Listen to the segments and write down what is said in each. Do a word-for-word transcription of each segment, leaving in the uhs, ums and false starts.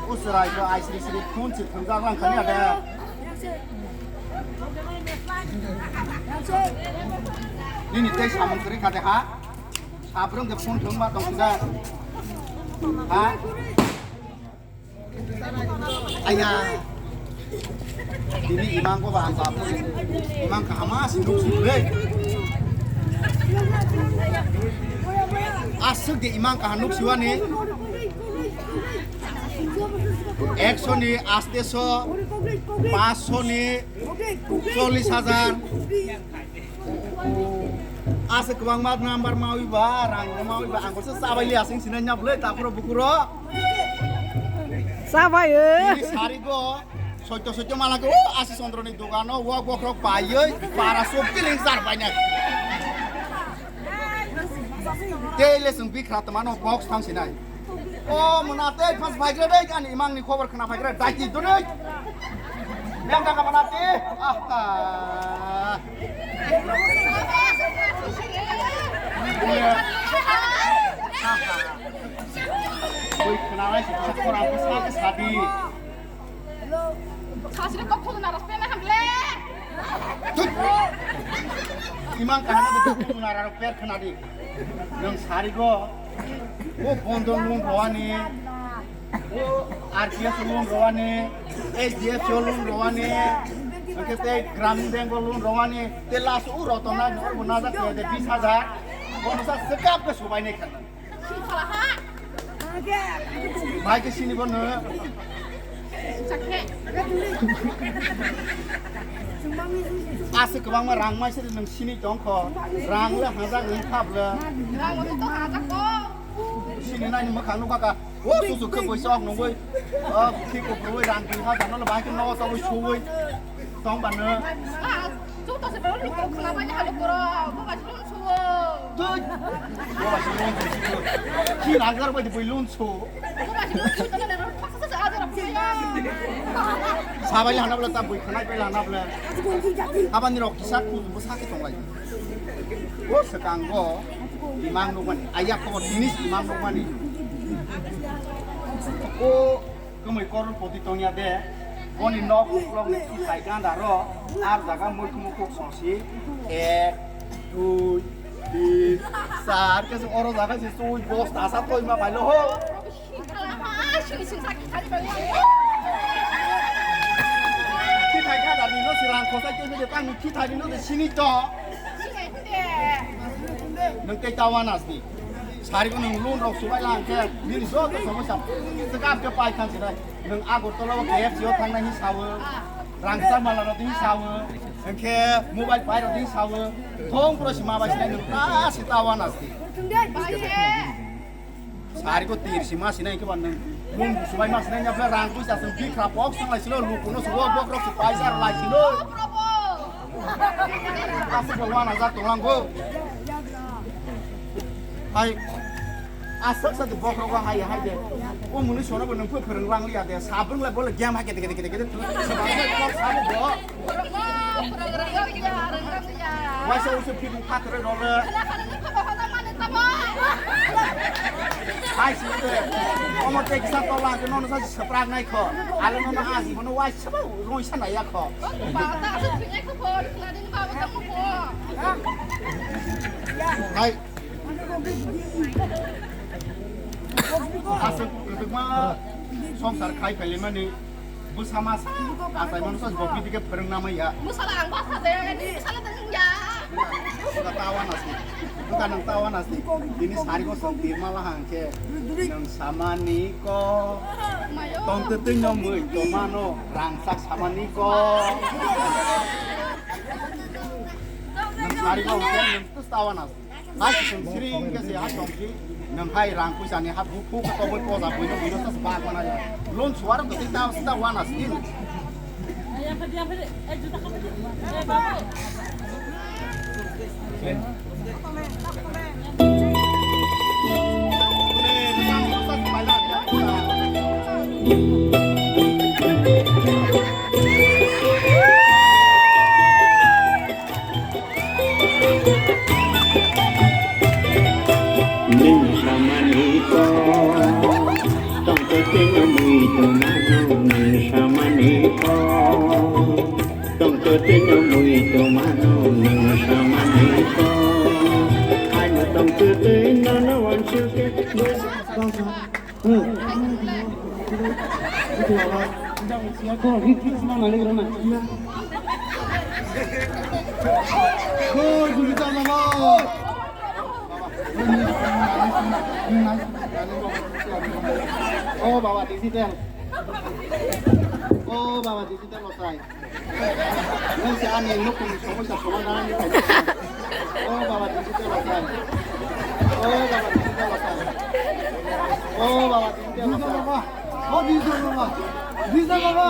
Usrai ko ai sri sri phone si thwngjak lang khani ada. Nini tei samung kwrwi kha de ha? Sabrung de phone thwngma tong sida. Ha? Aya. Ini imang ko ba ang bapu. Imang kahama si nuk si bre. Asuk de imang kaha nuk siwani. Ekso ni aste so, paanch so ni chollish hajar. Asa kwbangma number mawi ba, rang mawi ba, ang kosa chabai li asing sinai nya bwle, takhuro bukuro. Chabai, eh. Ini sari go, soito soito mala go, oh, Asi Chandra ni dogano, wok wok rok paioi, para sop kiling sar bainai. Tei le sung bikra tama no box thang sinai. O muna tei pas bhai gra dei, ani imang ni khobor khna bhai gra dai ti duni. Yang ka mana ti? Ah. Oi khna lai sa khora sa sa di. Sasri kok khulum naras pena hamle. Imang kahana betul khulum naras per khna di. Nang sari go. O bondon loan rowani, o R P S loan rowani, H D F C loan rowani, hwnkhe tei Gramin Bank loan rowani, tei last o Rotona no bo najak khe de bis hajar, bono sa swkap khe subai nai kha. Bai khe sini bono. Aswk kwbangma rang mai se nwng sini tong kho. Rang le hajak nwng khap le. Rang bo to hajak ko. Sini nai ni mwkhang nukha ka. O susu khe bai sok nungwi. O khi ko broi rang twi ha jano le bai khe nogo togwi suwi. Tong bano. Ah, chu to se bro ni ko khna bai ha lo bro. Bo ba chu suwo. Tut. Bo ba chu lun su. Khi rang gar bai bui lun su. Bo ba chu lun su ne ro. Sabai le hana bla ta bui khna bai le hana bla. Abani rok kisa khu bo sa khe tong lai. O swkang bo imang nukmani, aya khobor tini si imang nukmani. O kwmwi koror poti tongya de, boni nok uklok ni thai ganda ro, ar jaga mui khumuk kuk sosi, ek, dui, tin, char, khe se oro jaga se sui bos tasa toima bailo ho. Kithai kha da nino sirang khosa khe de tang kithai nino de sini to. Nang tei tawa nasni. Sari ko nang loan rok subai lang khe nini joto somosa. Sekap ke pai khan sinai. Nang Agartala o K F C o thangnai hi sawo. Rang sa mala rok hi sawo. Hwnkhe mobile pai rok hi sawo. Thong pro sima bai sinai nang ta si tawa nasni. Sari ko tir si ma sinai ke ban nang. Lung subai ma sinai nya pla rang puisa sung bikra pok sang lai silo luku no subo bok rok si paisa lai silo. Asuk ko wana jak tong lang go. Hai. Asuk sa bok rok hai hai de. O muni sono bo nang phu phwrwng lang liya de. Sabrung lai bole game hai kete kete kete kete. Waisa usu phibung phatroi role. Hai sini de. Omo te kisa tola ke nono sa seprak nai kho. Ale nono asi bono waisa ba roi sa nai ya kho. Hai. Aswk kwtwkma songsar khai phaimani bwsa masa achai mano sa bokni dige phwrwngna manya. Bwsala ang bwsa de, ni bwsala de wngya. Bwsa tawa nasi. Bwsa nang tawa nasi. Bini sari ko song tirma lahang khe. Nang samani ko. Tong twtwino mui tomano rangsak samani ko. Nang sari ko hwnkhe nang tawa nasi. Hai song sri hwnkhe se ha song sri. Nang hai rang puisa ni ha bu phu ka toboi poja buino buino sa bag mana ya. Loan suar ko ta ta wana skin. Nini samani ko. Tongtwtwino mui tongmano nwng samani kok. Tongtwtwino mui tongmano nwng samani kok. Ano tongtwtwino no wansukhe. O baba digital. O baba digital bosai. Nwng se ani nukni somosya somadhan ni khaidi. O baba digital bosai. O baba digital bosai. O baba digital bosai. O digital baba. Digital baba.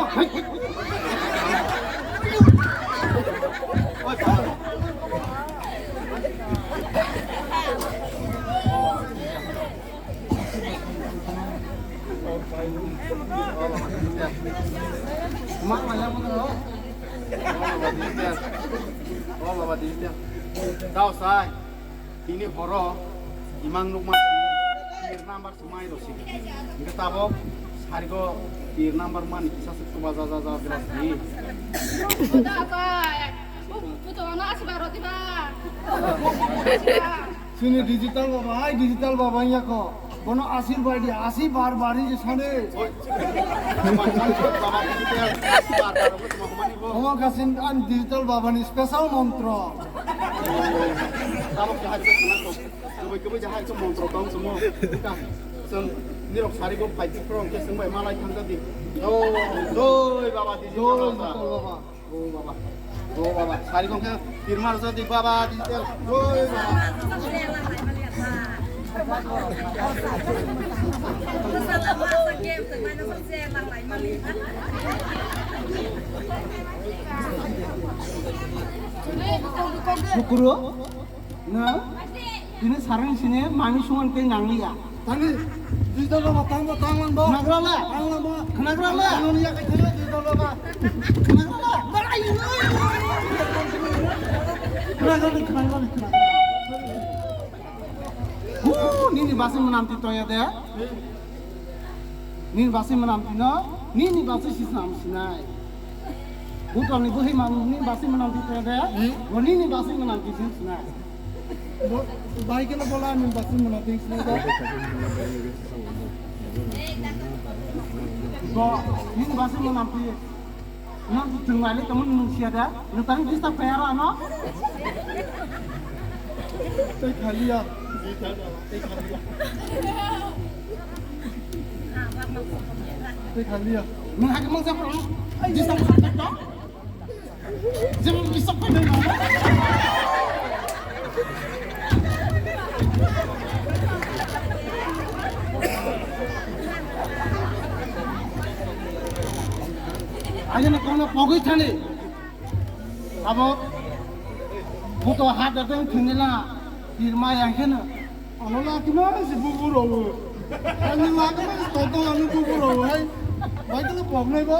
Tao sai, tini horo imang nukma si, tir number sumai rw si. Hingke tabok sarigo tir number mani kisa se tuba ja ja ja ja si. Puto ano asi baro diba. Chini digital baba, hai digital baba wngya kho. Bono asir bai di, asi bar bar hinwi sani. Oi. Baba digital, asi bar bar, omo tongma humani bo. Omo kasin an digital baba ni special montro. Tabok se hai ko suna ko. Kubui kubui ja hai ko montro tong sumo. Ka, chwng nirok sari go phai di pro ke chwng bai malai thang di. Oh, joi baba digital baba. Joi digital baba. O baba, o baba, sari kong khe tirmar jadi baba, di tel, oi baba. Bukuro? Na? Tini sarang sini mami sungan tei nangliya. Tani, digital baba, tangbo, tanglang bo. Khnagrala? Tanglang bo. Khnagrala? Ano niya khe thangla digital baba. Khnagrala? Khnagrala, khnagrala, khnagrala. Hu, nini basi mwnam ti toya de. Nini basi mwnam tino, nini basi sisnam sinai. Butoni buhi mam nini basi mwnam tino de, hmm? Bo nini basi mwnam tino sinai. Bo, bai keno bola nini basi mwnam tino sinai de. Bo, nini basi mwnam tino. Nang chwng nai tongmani nung sia da? Nung tang disturb kaya ro ano? Tei khaliya. Tei khaliya. Tei khaliya. Nung hake mang sa pro. Disturb kaya da? Jeng disturb kaya da? Aini kono pogwi thani. Abo buto hat ateng thwngwi la tirma yang kheno. Ano lakima si bubu rogo. Ani lakima si toto ani bubu rogo hai. Bai kele poknai bo.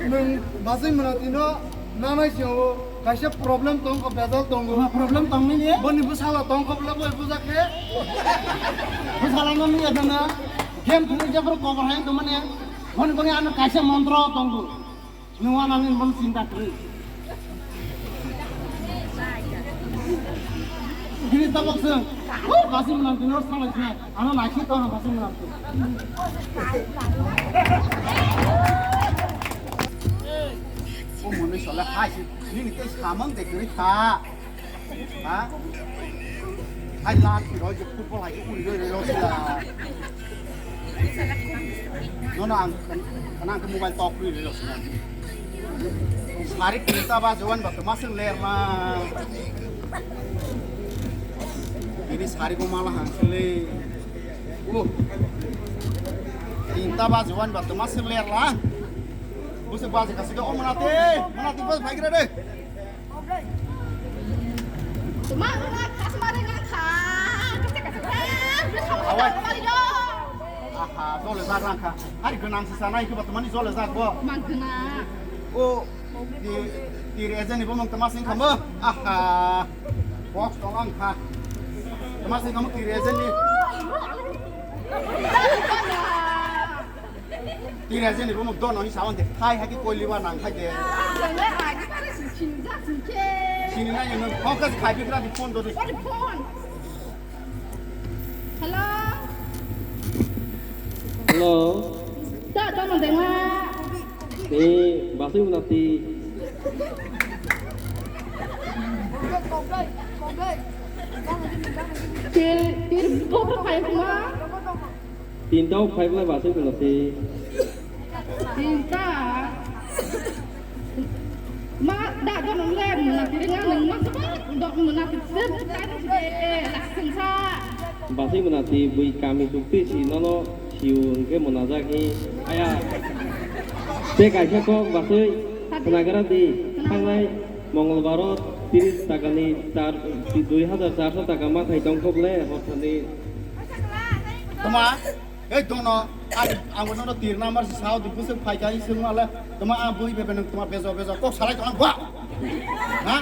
Nwng basai mwnatino nanai sio kaisa problem tongkho, bejal tongo. Ma problem tongmani? Boni bwsala tongkho bwla boi bujak khe. Bwsala no nungya dana. Game thwngwi jephru kobor hai tongmani. Boni boni ano kaisa montro tongo. Nwng anani boni chinta kwrwi. Bini tabok se. Oh, basi mwnam tino salai sna. Ano naikhe to basi mwnam tino. O mwnwi sole hai nini tei samang de kwrwi kha. Ha? Hai lak roi je football hai uri roi roi sila. Nono ang kan ang mobile tok ri roi sila. Sari kinta ba jawan ba tama sing ler ma. Ini sari ko mala hang sile. Oh. Kinta ba jawan ba tama sing ler la. Busuk ba je kasih ke oh menate, menate bos baik de. Awai. Aha, jole jak rang kha. Ari gwnang se sanai khe ba tmani jole jak bo. Mang gwnang. O, di, Tir agent ni bumung tama sing khamu. Aha. Box tong ang kha. Tama sing khamu tir agent ni. Tir agent ni bumung dono ni sawan de. Khai haki koi liwa nang khai de. Sini na yang phone ka khai bikra di phone do de. Hello. Hello. Da, da, ma dengwa. Ni basui mwnati. Til, til, kok phai kuma. Tinta phai bla basui mwnati. Tinta. Ma, da, da, nang le, mwnati ringa, nang ma, dok mwnati, sengsa. Basui mwnati, bui kami chukti si, nono, siu, hingke mwnajak hi, aya. Te kaisa kok, basui, khnagra di, thangnai, Mongolbaro, tiris takani, char, dui hajar charso taka ma thai tongkok le, hor thani. Tama? Ei, dono, ang, ang bono tir number si sao di busuk phai kai sung male, toma a bui bebe nung toma bejo bejo kok salai toma ba. Ha?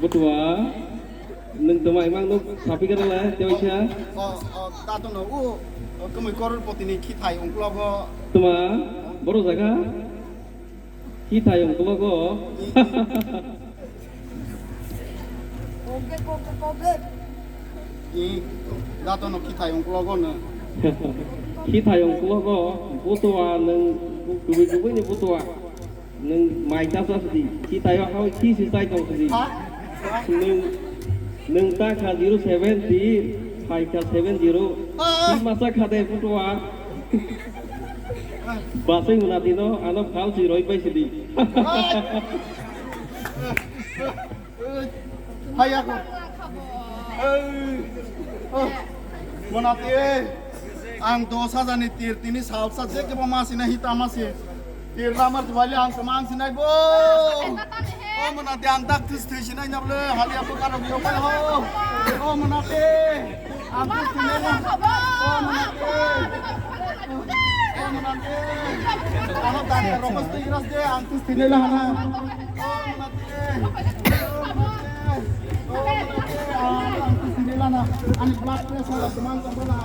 Butua, nung toma imang nuk sapi kara le, te waisa. O, o, ta dono, u, o, kemui koror poti ni khithai ungklogo. Toma, boro jaga? Khithai ungklogo. I, dato no khithai ungklogo no. Khithai ungklogo, butua nung, kubui kubui ni butua. Nung mai ta sa sidi, khithai o hao khi si sai tong sidi. Ha? Nung, nung ta kha zero seven three, phai kha seven zero. Ah. Khi masa kha de butua. Basai mwnati no, ano phal si roi pai sidi. Hai ako. Ei. Oh. Mwnati, eh. Ang dos hajar ni tir tini salsa je kebo ma sina hita ma si. Tir lamar tuwali ang kemang sinai bo. Oh, mwnati ang tak tis tis sinai na bole. Hali apa karo biyo pai ho. Oh, mwnati. Ang tis tini la. Oh, mwnati. Oh, mwnati. Ano tak rokos tigras de ang tis tini la hana. Oh, mwnati. Oh, mwnati. Oh, mwnati. Ah, ang tis tini la na. Ani blood pressure la seman tong la.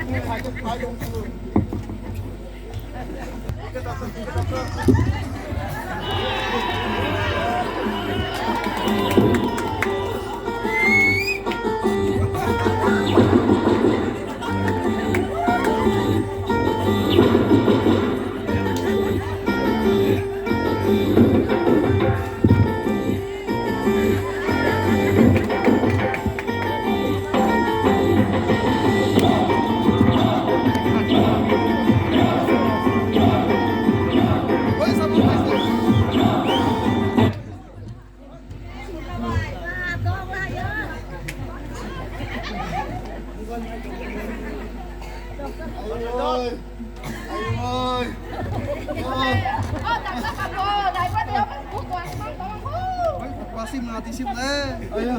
Ni khai khai dong tu. Oi. Oi. Pasi mati sip le. Ayo.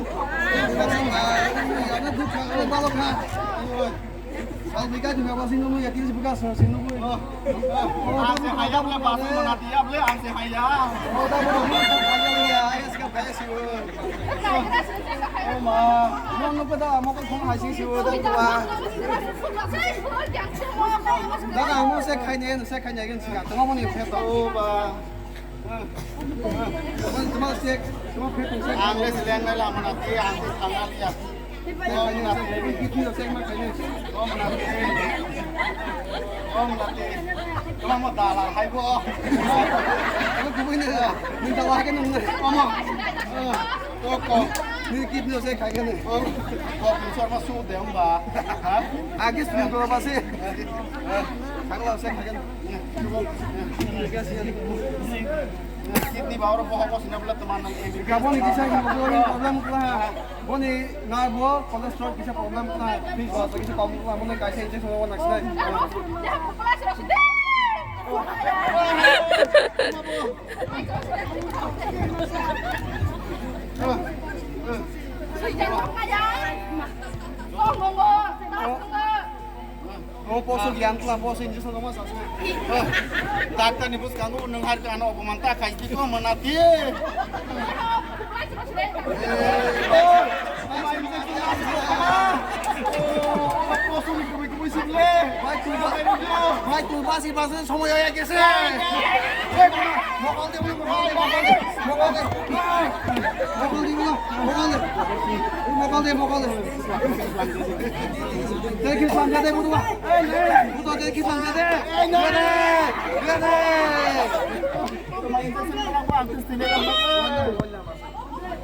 Pasi mati. Ada dukha, ada balok ha. Oi. Sal bika juga pasi nunggu ya, tiris buka sing nunggu. Oh. Ang se haya bole, pasi mati ya bole, ang se haya. Oh, dah, dah, dah, dah, dah, ya, ya, sekarang kayak sih, woi. Oh, ma. Mau nunggu dah, mau kan kamu hasil sih, woi, dah, tua. Dah, dah, mau saya kayak ni, saya kayak ni, kan sih, ya. Tengok mau nih, saya tahu. Oh, ba. Tama, tama sek, tama phe tong sek. Ang le seleng nai la mwnati, ang le thang nai ya. Tama mwnati. Kidney lo sek ma khainai. Tama mwnati. Tama mwnati. Tama mo dala hai bo. Tama kubui ni. Ni dala ke nung. Tama. Ko ko. Ni kidney lo sek khai kene. Ko ko sor ma su de ba. Ha? Agi spring ko ba se. Thang lo sek khai kene. Kidney ba oro bohok bosi na bole tomar nang. Gaboni kisa problem kla. Boni na bo cholesterol kisa problem kla. Please, kisa problem kla. Boni kaisa injection o nang sinai. O poso giyan tla poso injection roma sasna. Daktar ni bus kango nung har kano obo manta khai di ko mana di. Poso ni kubui kubui sikle. Bhai tu basi basi somoy hoye gese. Mokol de mokol de mokol de. Mokol de mokol de. Mokol de mokol de. Thank you, Sandra de Budua. Buto de ki sangkade. Bere. Bere.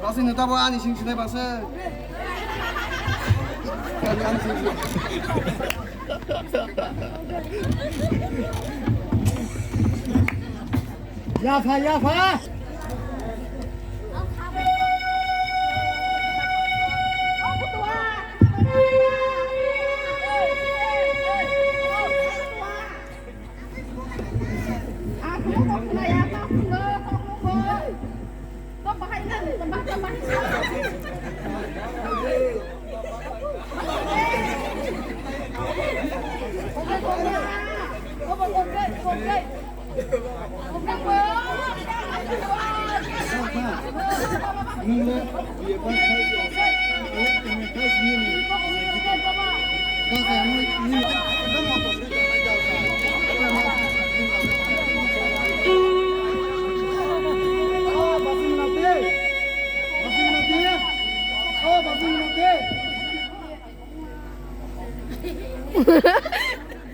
Basi neta bo ani sing sinai basi. Ani, ani sing sinai. Yapha, yapha.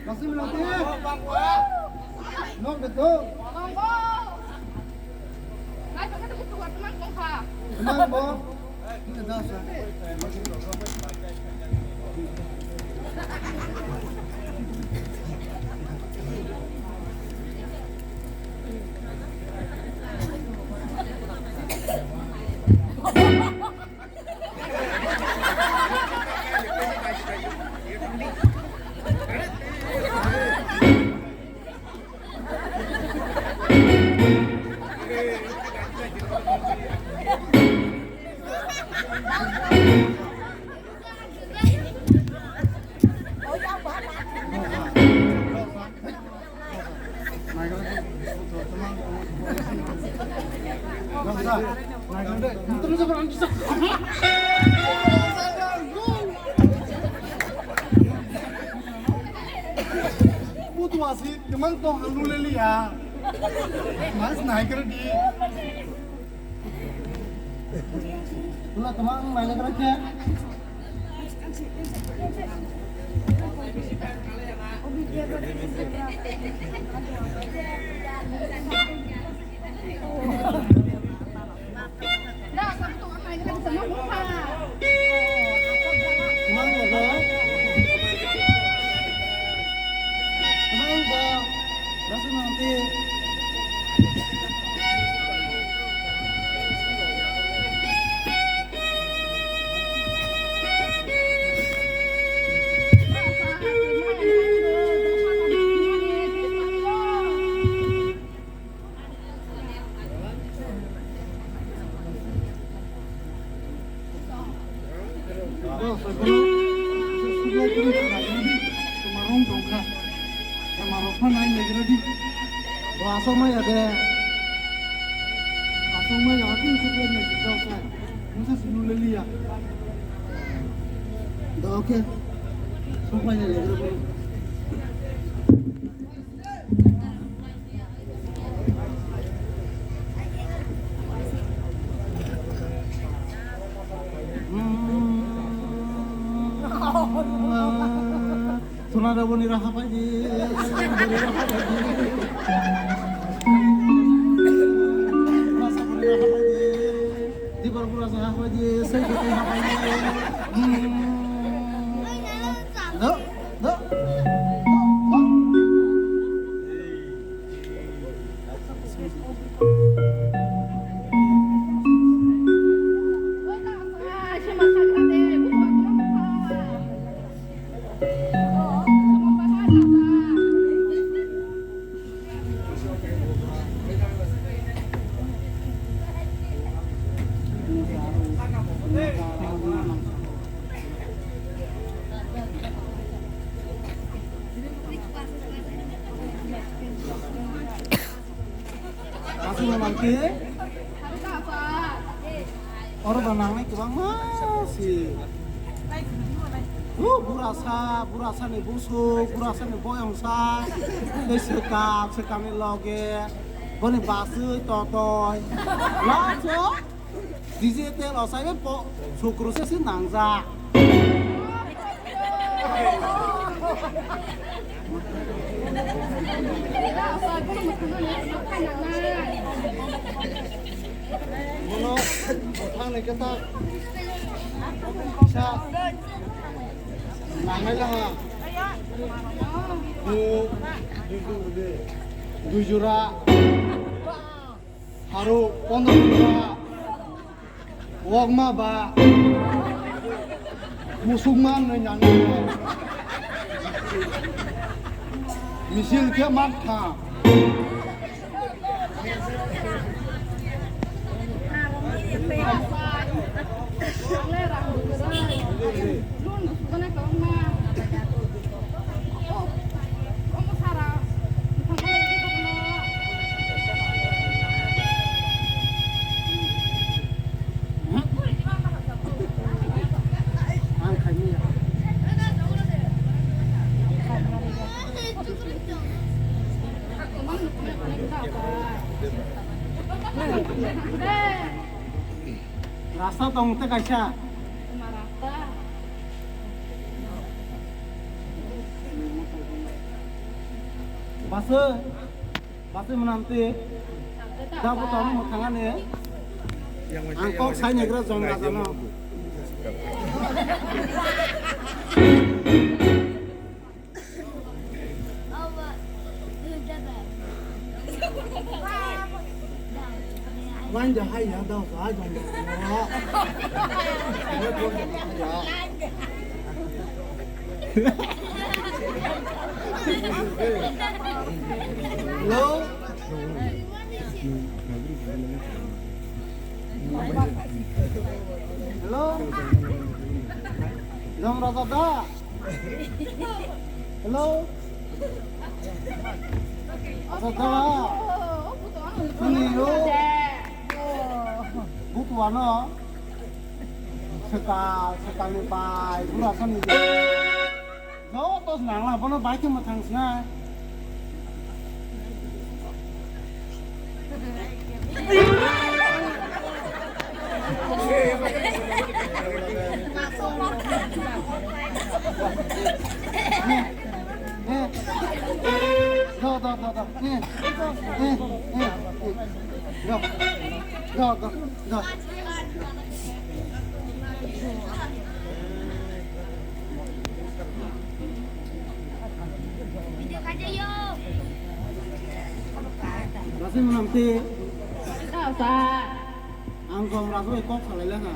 Masih belum ya? Belum betul. Tenang, Bang. Ini dah, Sir. Putu asi, teman tong halu leli ya. Mas naik kerja di. Pula teman main kerja. Aswk maya de. Aswk maya de. Mungsa sunu leliya. Da, okay. Sok maya de. Tuna da boni raha pai di, boni raha pai di. Rasa boni raha pai di, di bor bor rasa raha pai di, sei boni raha pai di. Hmm. Do, do. Ke? Oro ba nangnai kwbangma si. O burasa, burasani busuk, burasani boyongsa, tei swkang, swkangni loge, boni bachwi totoi. Laso digital osai po sukru se si nangjak. Bono thangni khe ta sa nangnai laha. Bu dui jora. Haro pondro jora. Wokma ba musukman nai nang misil khe mak tha. Rasta tong te kaisa. Basa, basa manam te. Da bo tong mo thangani. Ang kok sai negra jom raja no. Wan ja hai ya dao sa jong ya. Hello. Hello. Jom raja da. Hello. Asa da. Sini yo. Butuano. Sekal, sekal ni pai, gura sani. Joto nangla bono bai khe mwthang sinai. Do, do, do, do. Do, do, do, do. Lasi manam ti. Ang kom rasu kok salai lana.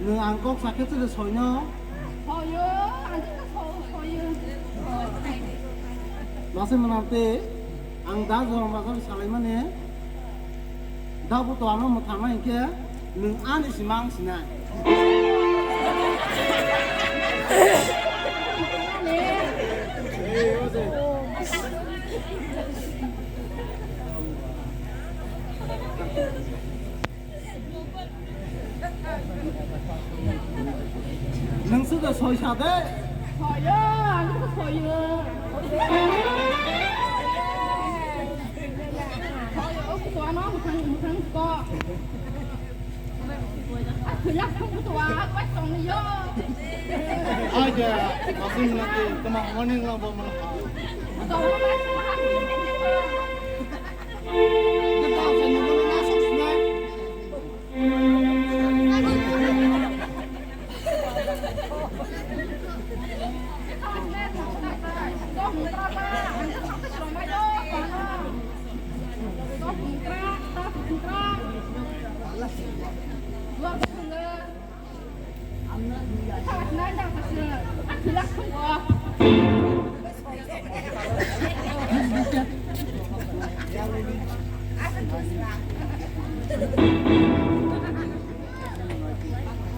Nung ang kok sakhe chile soino. Soyo, ang kok soyo. Lasi manam ti. Ang da jorong bazar salaimani, da bo to ano mwthangna hinkhe nwng ani si mang sinai. Nung sudo soi sa de. Soyo, ang ko soyo. Soyo, ko ano mukang mukang ko. Aku lak ko to wa, ko song yo. Aja, masih nanti teman warning lah bawa malah.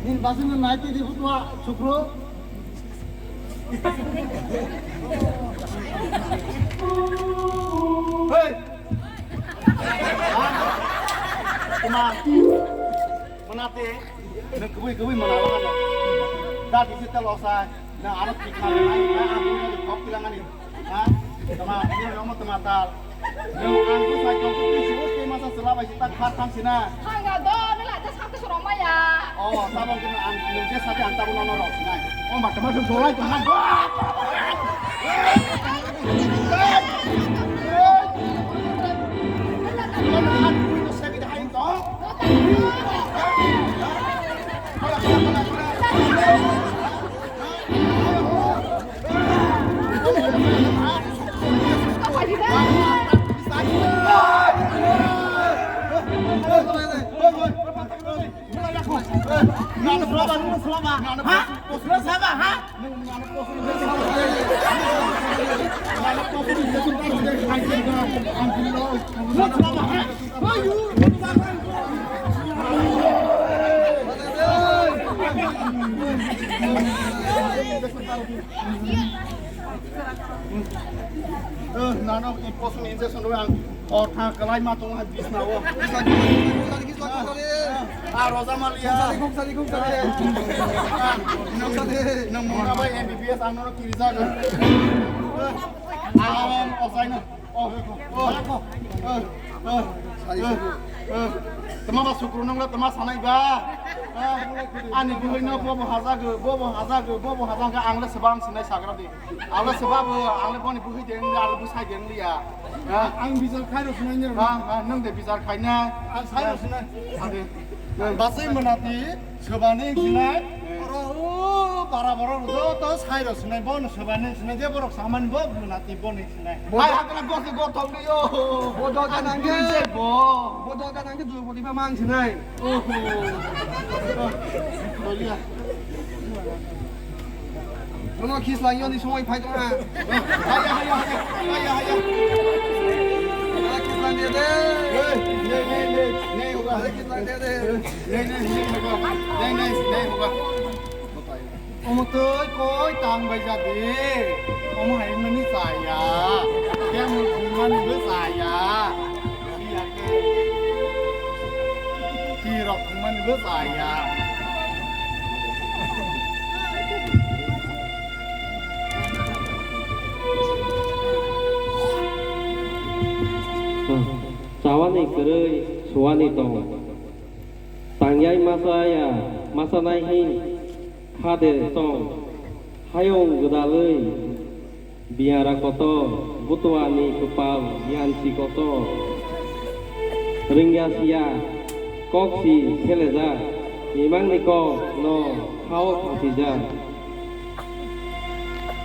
Nini bachwino nai twi di butua chukru. Hey! Tama, manate, nang kubui kubui mana mana. Da digital osai, na aro tikna nai, na aro kop tilangani. Ha? Tama, ini nomo tama tal. Nang ang tu sai kau tu sih, masa selabai tak khatam sina. Hangga do, nila just Sorong maya. Oh, tabok kena ang nungke sate ang tabok nono rok sinai. Oh, ma tama sung dolai tong nang. Nano i poso ni injection rw ang ortha kalai ma tong ha bisna o. A roja maliya. Nang mona bai M B B S ang no kiri jaga. Ang osai na. Oh, oh, oh, oh, oh. Tama ba sukru nang la tama sanai ba. Ani buhai no bobo hajago, bobo hajago, bobo hajago ang le sebang sinai sagra di. Ang le sebabo ang le boni buhai deng le, ang le busai deng liya. Ang bijar khairo sinai nyer. Ha, ha, nang de bijar khaina. Ang sairo sinai. Ade. Basai manati. Sobani sinai, oro o para borok joto sairo sinai, bono sobani sinai, je borok samani bo mwnati boni sinai. Hai hakla gosi gothok ni yo. Bo doga nangke. Bo. Bo doga nangke Drupadi ba mang sinai. Oho. Bolia. Bono kiss lang yoni somoi phai tong ha. Haya, haya, haya. Haya, haya. Kiss lang de de. Hey, hey, hey, hey. Nei, hoga. Kiss lang de de. Nei, nei, nei, hoga. Nei, nei, nei, hoga. Omo twi koi tang bai jadi. Omo hai mani saya. Kemul mani be saya. Tirok thwngmani bwsa ya. Chawani kwrwi suwani tong. Tangyai masa ya, masa nai hin khade tong. Hayung gwdalwi. Biyara kotor, butuani kwpal yansi kotor. Ringya siya, kok si phelejak, mimangni kok no hao thangchijak.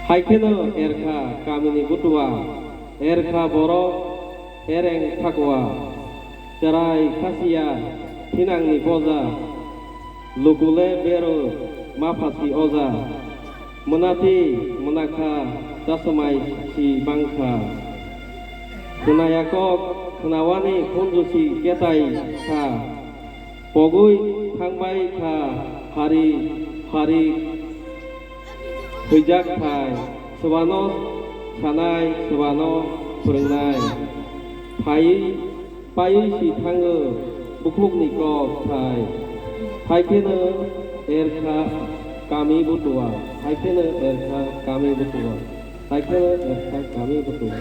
Hai kheno erkha kamini butua, erkha borok, ereng thakwa. Cherai khasiya thinangni boja, lukule bero maphasi oja, mwnati mwnakha chasomai si bangkha. Khwnaya kok khwnawani khunjusi ketai kha, pogwi thangbai kha phari phari. Thwijak thai, swbano sanai, swbano phwrwngnai. Phaiwi, paiwi si thango bukhukni kok thai. Hai kheno erkha kami butua, hai kheno erkha kami butua, hai kheno erkha kami butua.